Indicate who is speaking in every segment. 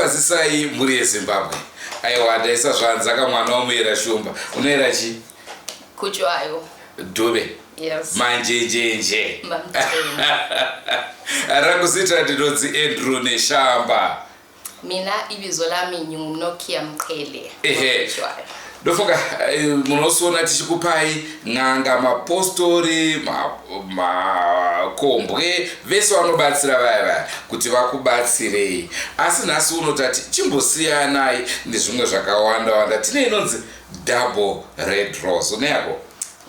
Speaker 1: Ndinokukwazisai mhuri yeZimbabwe. Aiwa ndaisa zvanza kamwana wamuyera Shumba. Unoyera chii?
Speaker 2: Kuchwayo.
Speaker 1: Dube.
Speaker 2: Yes.
Speaker 1: Manjenjenje. Rangu zita ndinonzi Andrew Neshamba.
Speaker 2: Mina ibizo lami nginguNokia Mqhele.
Speaker 1: Ehe. Ndofunga eh, munosiona tichikupai n'anga, mapostori, makombwe vese vanobatsira vaya vaya kuti vakubatsirei. Asi nhasi uno tati chimbosiyanai nezvimwe zvakawanda wanda. Tine inonzi double red rose. Une yako?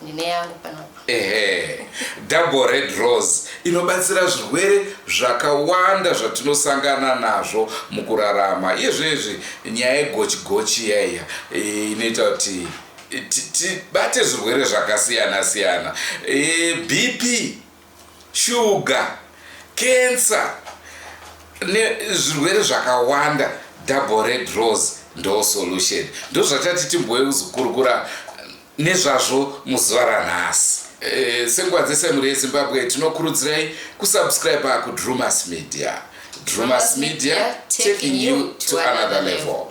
Speaker 2: Ndine yangu panapa.
Speaker 1: Ehe, double red rose inobatsira zvirwere zvakawanda zvatinosangana nazvo mukurarama. Iyezvezvi nyaya yegochi gochi yaiya eh, inoita kuti tibate zvirwere zvakasiyana siyana, eh, BP, shuga, cancer nezvirwere zvakawanda. Double red rose ndo solution, ndozvatati timboezokurukura nezvazvo muzuva ranhasi. E, senguva dzese mhuri yeZimbabwe tinokurudzirai kusubscribe kuDrumas Media. Drumas Media, taking you to another level.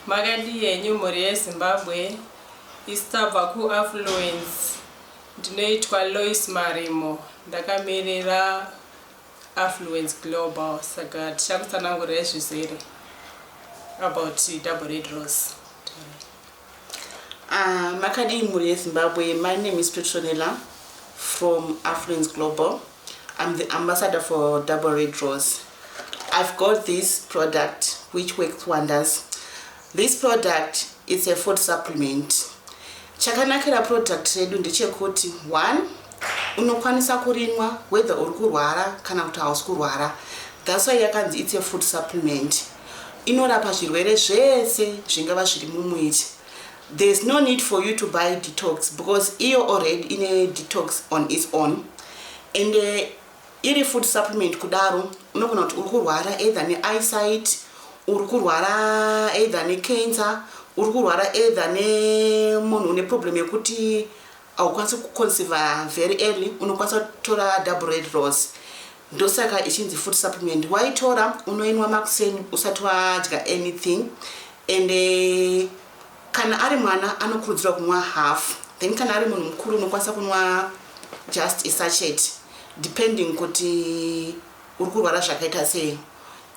Speaker 3: Makadii henyu mhuri yeZimbabwe, isu tabva kuAffluence. Ndinoitwa Lois Marimo, ndakamirira Affluence Global, saka tichakutsanangurirai zvizere about Double Red Rose.
Speaker 4: Makadii mhuri yeZimbabwe, my name is Petronella from Affluence Global. I'm the ambassador for Double Red Rose. I've got this product which works wonders. This product is a food supplement. Chakanakira product redu ndechekuti one, unokwanisa kurinwa whether uri kurwara kana kuti hausi kurwara. That's why yakanzi it's a food supplement. Inorapa zvirwere zvese zvingava zviri mumuviri. There's no need for you to buy detox because iyo already ine detox on its own. And iri food supplement kudaro unogona kuti uri kurwara either neeyesight, uri kurwara either necancer, uri kurwara either nemunhu une problem yekuti haukwanisi kuconceiva very early, unokwanisa kutora Double Red Rose. Ndosaka ichinzi food supplement. Waitora unoinwa makuseni usati wadya anything, and kana ari mwana anokurudzirwa kunwa half, then kana ari munhu mukuru unokwanisa kunwa just a sachet depending kuti uri kurwara zvakaita sei.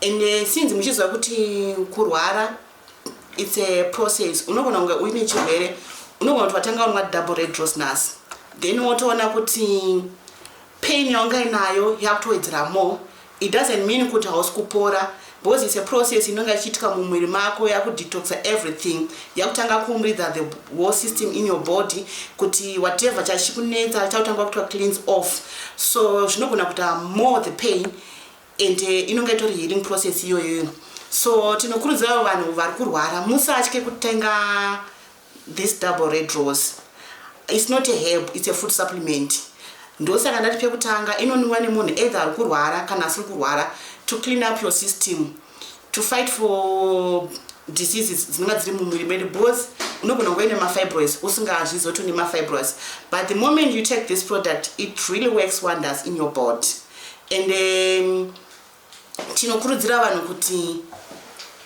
Speaker 4: And since muchiziva kuti kurwara it's a process, unogona kunge uine chirwere, unogona kuti watanga unwa Double Red Rose nhasi, then wotoona kuti pain yaunga inayo yakutowedzera more. It doesn't mean kuti hausi kupora, because it's a process inonga ichiitika mumuviri mako yakudetoxa everything, yakutanga kuumridza the whole system in your body kuti whatever chachikunetsa chakutanga kuitwa cleanse off. So zvinogona kuita more the pain, and inonga itori healing process iyoyo. So tinokurudzira vanhu vari kurwara, musatye kutenga this Double Red Rose. It's not a herb, it's a food supplement. Ndosaka ndati pekutanga inonwiwa nemunhu either ari kurwara kana asiri kurwara, to clean up your system, to fight for diseases dzinonga dziri mumuviri medu, because unogona kunge uine mafibroids usingazvizivi kuti une mafibroids, but the moment you take this product, it really works wonders in your body. And tinokurudzira vanhu kuti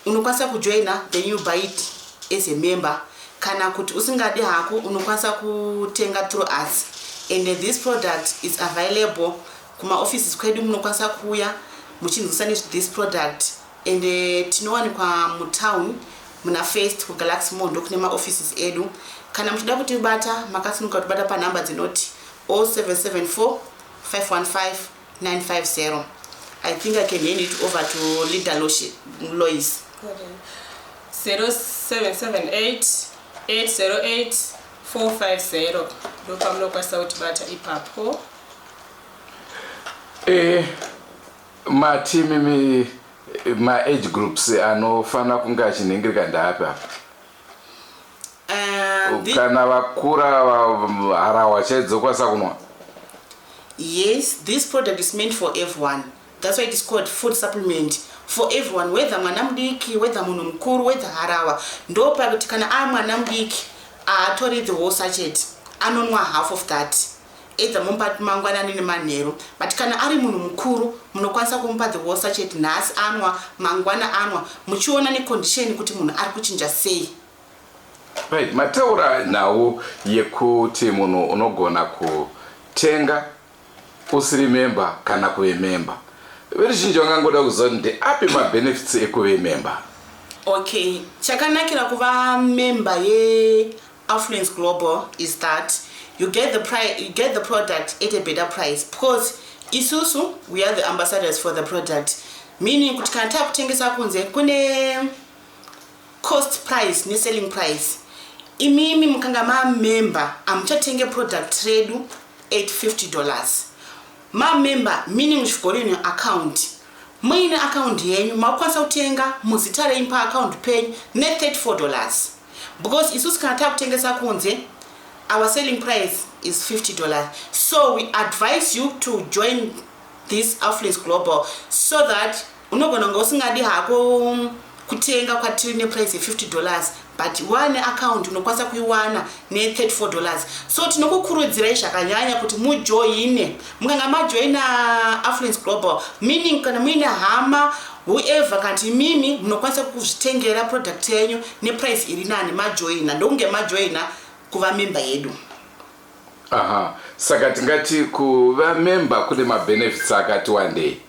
Speaker 4: unokwanisa kujoina, then you buy it as a member, kana kuti usingadi hako unokwanisa kutenga through us. And this product is available kumaoffices kwedu, munokwanisa kuuya muchinzwisa this product. And tinowanikwa mutown muna First kuGalaxy Mall, ndokune maoffices edu. Kana muchida kutibata, makasimuka kutibata panhamba dzinoti 0774 515 950. I think I can hand it over to Leader Lois.
Speaker 3: 0778 808 450 ndopamunokwanisa kutibata ipapo.
Speaker 1: Mati mimi maage groups anofanira kunge achinhingirika ndaapi apa? Kana vakura, harahwa chaidzokwanisa kunwa?
Speaker 4: Yes, this product is meant for everyone. That's why it is called food supplement for everyone, whether mwana mudiki, whether munhu mukuru, whether harahwa. Ndopakuti kana aa mwana mudiki, haatori the whole sachet, anonwa half of that, either mupa mangwanani nemanheru. But kana ari munhu mukuru, munokwanisa kumupa the whole sachet nhasi anwa, mangwana anwa, muchiona necondition kuti munhu ari kuchinja sei.
Speaker 1: Right, mataura nhau yekuti munhu unogona kutenga usiri member kana kuve member. Veruzhinji vangangoda kuziva kuti ndeapi mabenefits ekuve member.
Speaker 4: Okay, chakanakira kuva member yeAffluence Global is that you get the product at a better price, because isusu we are the ambassadors for the product, meaning kuti kana taakutengesa kunze kune cost price neselling price. Imimi mukanga mamember, hamuchatenge product redu at $50. Mamember meaning you've got in your account, muine account yenyu, makukwanisa kutenga muzita renyu paaccount penyu ne$34, because isusu kana taakutengesa kunze, our selling price is $50. So we advise you to join this Affluence Global so that unogona kunge usingadi hako kutenga kwatiri neprice ye$50, but wane account unokwanisa kuiwana ne$34. So tinokukurudzirai zvakanyanya kuti mujoine. Mukanga majoina Affluence Global, meaning kana muine hama, whoever, kanti imimi munokwanisa kuzvitengera product yenyu neprice iri nani majoina, ndokunge majoina kuva member yedu.
Speaker 1: Aha, saka tingati kuva member kune mabenefits akati wandei,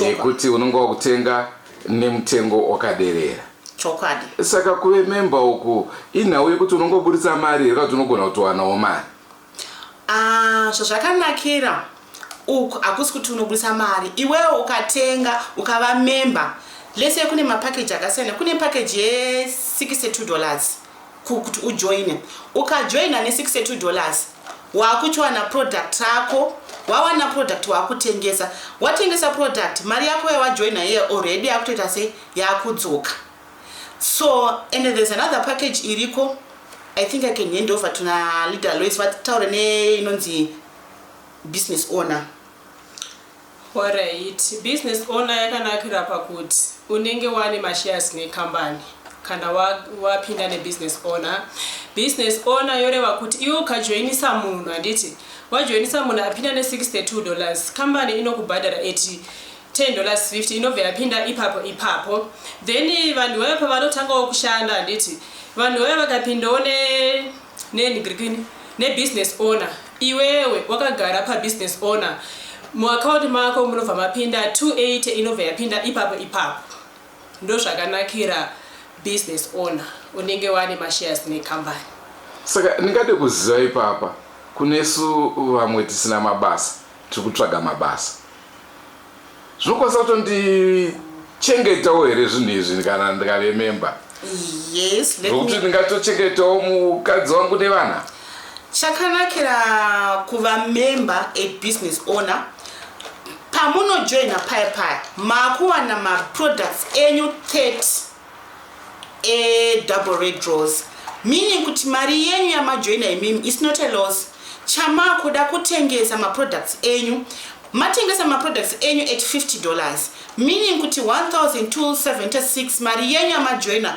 Speaker 1: ekuti unonge wakutenga nemutengo wakaderera.
Speaker 4: Chokwadi.
Speaker 1: Saka kuve member uku inhau yekuti unongoburitsa mari here, kuti unogona kutowanawo mari?
Speaker 4: Ah, zvazvakanakira uku, hakusi kuti unobudisa mari. Iwewo ukatenga, ukava member, let's say kune mapackage akasiyana. Kune package ye$62 kuti ujoine. Ukajoina ne$62, waakuchiwana product rako. Wawana product, waakutengesa. Watengesa product, mari yako yawajoina iye already yakutoita sei? Yaakudzoka. So, and there's another package iriko. I think I can hand over tuna leader Lois, vataure neinonzi business owner.
Speaker 3: Alright, business owner yakanakira pakuti unenge wane mashares nekambani kana wapinda nebusiness owner. Business owner yoreva kuti iwe ukajoinisa munhu, handiti wajoinisa munhu apinda ne$62, kambani inokubhadhara $10.50, inobva yapinda ipapo ipapo. Then vanhu vaya pavanotangawo kushanda, handiti vanhu vaya vakapindawo nenhingirikini nebusiness owner, iwewe wakagara pabusiness owner, muakaunti mako munobva mapinda 280, inobva yapinda ipapo ipapo. Ndo zvakanakira business owner, unenge wane mashares nekambani.
Speaker 1: Saka ndingade kuziva ipapa, kunesu vamwe tisina mabasa, tiri kutsvaga mabasa, zvinokwanisa kutondichengetawo here zvinhu izvi kana ndikave member?
Speaker 4: Yes, let
Speaker 1: Zvokuti
Speaker 4: me
Speaker 1: ndingatochengetawo mukadzi wangu nevana?
Speaker 4: Chakanakira kuva member, a business owner, pamunojoina paya paya, maakuwana maproducts enyu 30 edouble red rose, meaning kuti mari yenyu yamajoina imimi is not a loss. Chamakuda kutengesa maproducts enyu. Matengesa maproducts enyu at $50, meaning kuti 1276 mari yenyu yamajoina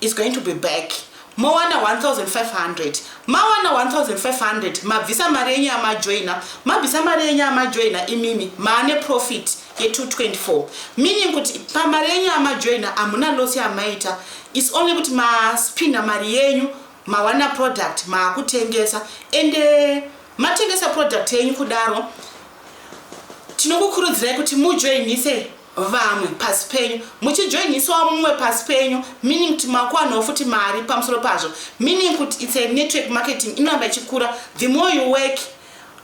Speaker 4: is going to be back, mowana 1500. Mawana 1500, mabvisa mari yenyu yamajoina. Mabvisa mari yenyu yamajoina, imimi maane profit ye224, meaning kuti pamari yenyu yamajoina hamuna loss yamaita. It's only kuti maspinda mari yenyu, mawana product, maakutengesa. Ende matengesa product yenyu kudaro, tinokukurudzirai kuti mujoinise vamwe pasi penyu. Muchijoinisawo mumwe pasi penyu, meaning kuti makuwanawo futi mari pamusoro pazvo, meaning kuti it's a network marketing inoramba ichikura. The more you work,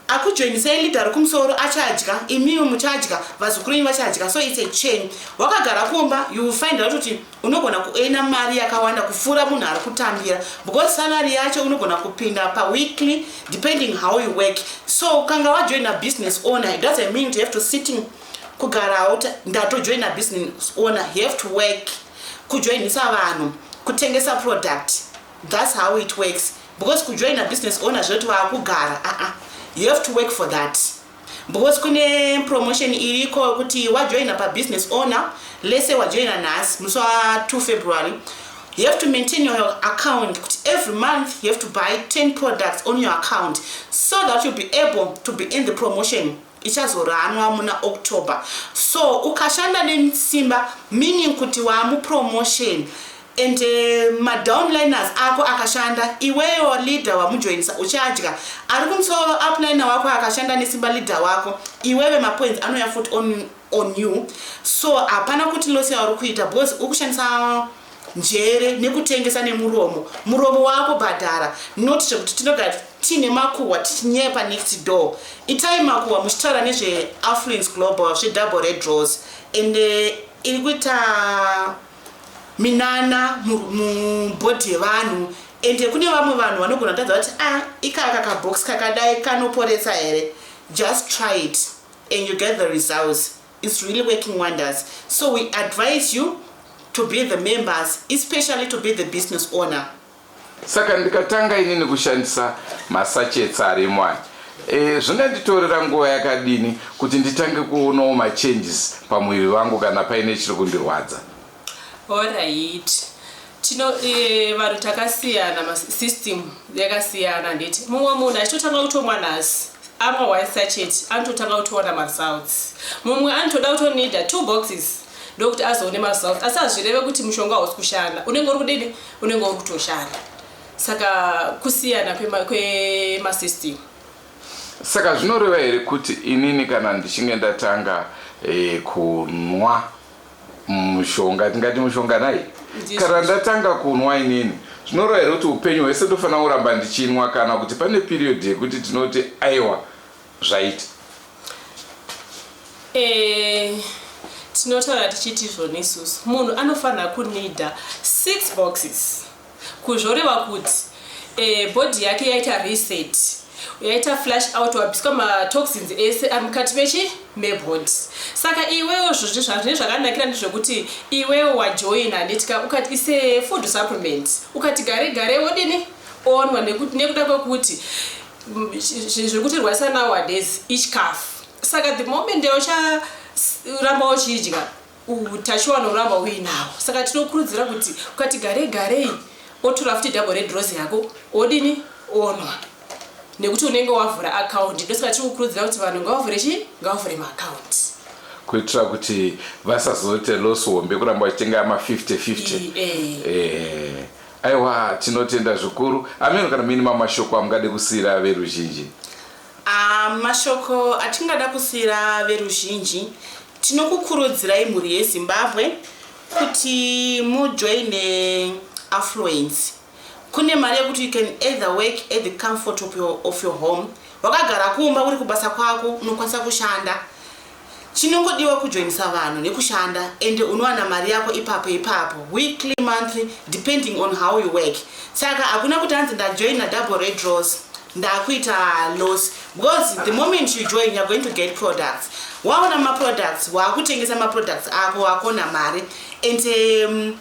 Speaker 4: akujoinisai leader ari kumusoro achadya, imimi muchadya, vazukuru venyu vachadya. So it's a chain. Wakagara kumba, you will find out kuti unogona kuena mari yakawanda kupfuura munhu ari kutambira, because salary yacho unogona kupinda paweekly, depending how you work. So ukanga wajoina business owner, it doesn't mean you have to sitting, kugarawo ndatojoina business owner. You have to work, kujoinisa vanhu, kutengesa product. That's how it works, because kujoina business owner zvinoti vaakugara aa, you have to work for that, because kune promotion iriko kuti wajoina pabusiness owner, lese wajoina nhasi musi wa2 February, you have to maintain your account kuti every month you have to buy 10 products on your account so that you'll be able to be in the promotion ichazoranwa muna October. So ukashanda nesimba, meaning kuti waamupromotion, and madownliners ako akashanda, iweyo leader wamujoinisa uchadya, ari kumusoro upliner wako akashanda nesimba, leader wako iwewe, mapoints anouya futi on you. So hapana kuti loss yauri kuita, because uri kushandisa njere nekutengesa nemuromo. Muromo wako bhadhara, not zvekuti tinogara tiine makuhwa tichinyepa next door. Itai makuhwa muchitaura nezveAffluence Global, zvedouble red rose, and iri kuita minana mubhodhi yevanhu. Ende kune vamwe vanhu vanogona kutadza kuti a ah, ikaka kabox kakadai kanoporesa here? Just try it and you get the results. It's really working wonders. So we advise you to be the members, especially to be the business owner.
Speaker 1: Saka ndikatanga inini kushandisa masachets arimo aya, zvinganditorera nguva yakadini kuti nditange kuonawo machanges pamuviri wangu kana paine chiri kundirwadza?
Speaker 3: Alright, tino vanhu takasiyana, masystem yakasiyana. Nditi mumwe munhu achitotanga kutomwa nhasi, amwa one sachet, anototanga kutoona maresults. Mumwe anotoda kutonida two boxes ndokuti azoone maresults, asi hazvireve kuti mushonga hausi kushanda. Unenge uri kudini? Unenge uri kutoshanda. Saka kusiyana kwemasystem.
Speaker 1: Saka zvinoreva here kuti inini kana ndichinge ndatanga kunwa mushonga, tingati mushonga nai, kana ndatanga kunwa inini, zvinoreva here kuti upenyu hwese ndofanira kuramba ndichinwa, kana kuti pane period yekuti tinoti aiwa, zvaita?
Speaker 3: Tinotaura tichiti izvoni isusu munhu anofanira kunida six boxes, kuzvoreva kuti body yake yaita reset, yaita flush out, wabviswa matoxins ese ari mukati mechi mebody. Saka iwewo zvine zvakanakira ndezvekuti iwewo wajoina, handitika? Ukati ise food supplement, ukati gare gare wodini, onwa, nekuda kwekuti zviri kutirwasa nowadays ichikafu. Saka the moment yaucharamba uchidya, utachiwana uramba uinawo. Saka tinokurudzira kuti ukati gare garei, otora futi double red rose yako, odini, onwa, nekuti unenge wavhura akaundi. Ndosaka tiri kukurudzira kuti vanhu ngavavhure chi ngavavhure maakaundi.
Speaker 1: Kuitira kuti vasazoite loss hombe kuramba vachitenga ma50 50. Aiwa, tinotenda zvikuru. Ameno kana muine mamashoko amungade kusiyira veruzhinji.
Speaker 4: Ah, mashoko atingada kusiyira veruzhinji, tinokukurudzirai mhuri yeZimbabwe kuti mujoine Affluence. Kune mari yekuti you can either work at the comfort of your home, wakagara kumba, uri kubasa kwako, unokwanisa kushanda. Chinongodiwa kujoinisa vanhu nekushanda, ende unowana mari yako ipapo ipapo, weekly, monthly, depending on how you work. Saka hakuna kuti hanzi ndajoina double red rose, ndakuita loss, because the moment you join, you're going to get products. Waona maproducts, waakutengesa maproducts ako, wakuona mari, and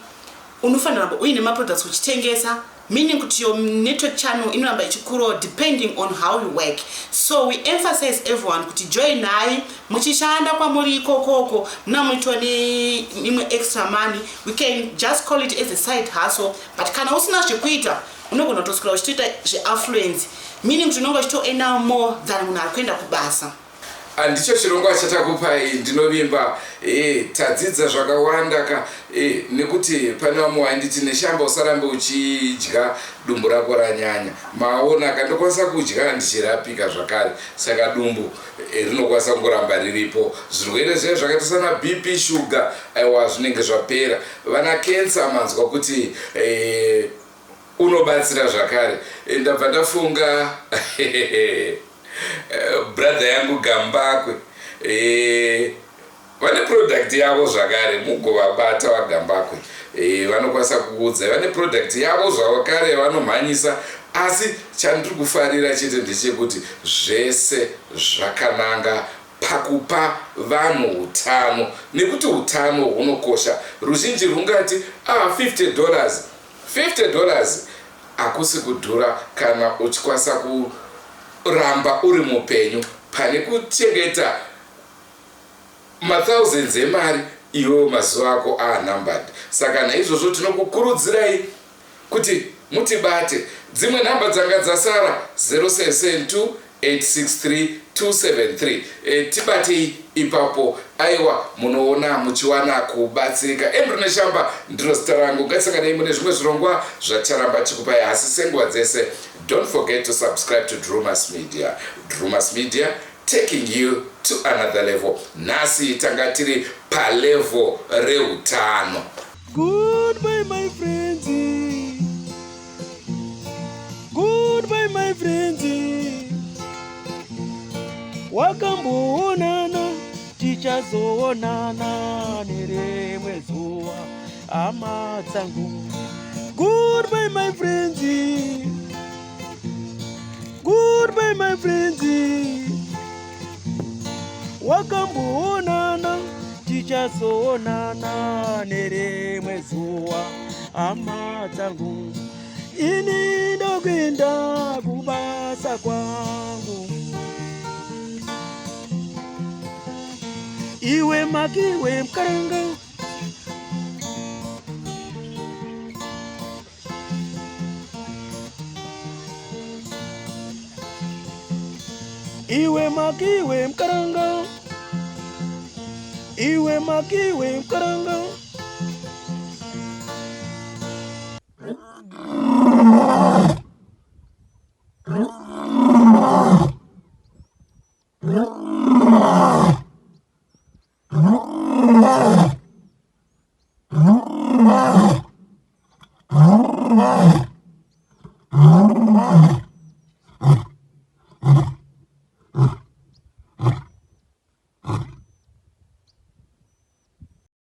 Speaker 4: unofanira ramba uine maproducts uchitengesa, meaning kuti your network channel inoramba ichikurawo depending on how you work. So we emphasize everyone kuti joinai muchishanda kwamuri ikokoko, muna muitwa neimwe extra money. We can just call it as a side hustle, but kana usina zvekuita, unogona kutoswera uchitoita zveaffluence, meaning kuti unonge uchitoearna more than munhu ari kuenda kubasa.
Speaker 1: Handicho chirongwa chatakupai. Ndinovimba tadzidza zvakawanda ka, nekuti pane vamwe vainditi, "Neshamba, usarambe uchidya, dumbu rako ranyanya." Maona ka, ndokwanisa kudya ndichirapika zvakare. Saka dumbu rinokwanisa kungoramba riripo. Zvirwere zviya zvakaita sana BP, shuga, aiwa, zvinenge zvapera. Vana kensa, manzwa kuti unobatsira zvakare. Ndabva ndafunga brother yangu Gambakwe, vane product yavo zvakare. Mugovabata vaGambakwe, vanokwanisa kukuudzai. Vane product yavo zvakare vanomhanyisa. Asi chandiri kufarira chete ndechekuti zvese zvakananga pakupa vanhu utano, nekuti utano hunokosha. Ruzhinji rungati, "Ah, $50, $50." Hakusi kudhura kana uchikwanisa kuramba uri mupenyu pane kuchengeta mathousands emari iwewo mazuva ako aanumbered. Saka naizvozvo tinokukurudzirai kuti mutibate. Dzimwe nhamba dzanga dzasara 0772 863 273. Tibatei ipapo, aiwa, munoona muchiwana kubatsirika. Andrew Neshamba ndiro zita rangu. Ngatisanganei mune zvimwe zvirongwa zvaticharamba chikupai, asi senguva dzese, don't forget to subscribe to Drumas Media. Drumas Media, taking you to another level. Nhasi tanga tiri palevel reutano.
Speaker 5: Goodbye, my friends. Goodbye, my friends. Wakamboonana, tichazoonana nerimwe zuva, hama dzangu. Goodbye, my friends. Goodbye, my friends. Wakamboonana, tichazoonana nerimwe zuva, hama dzangu. Ini ndokuenda kubasa kwangu. Iwe makiwe mukaranga. Iwe makiwe mukaranga. Iwe makiwe mukaranga.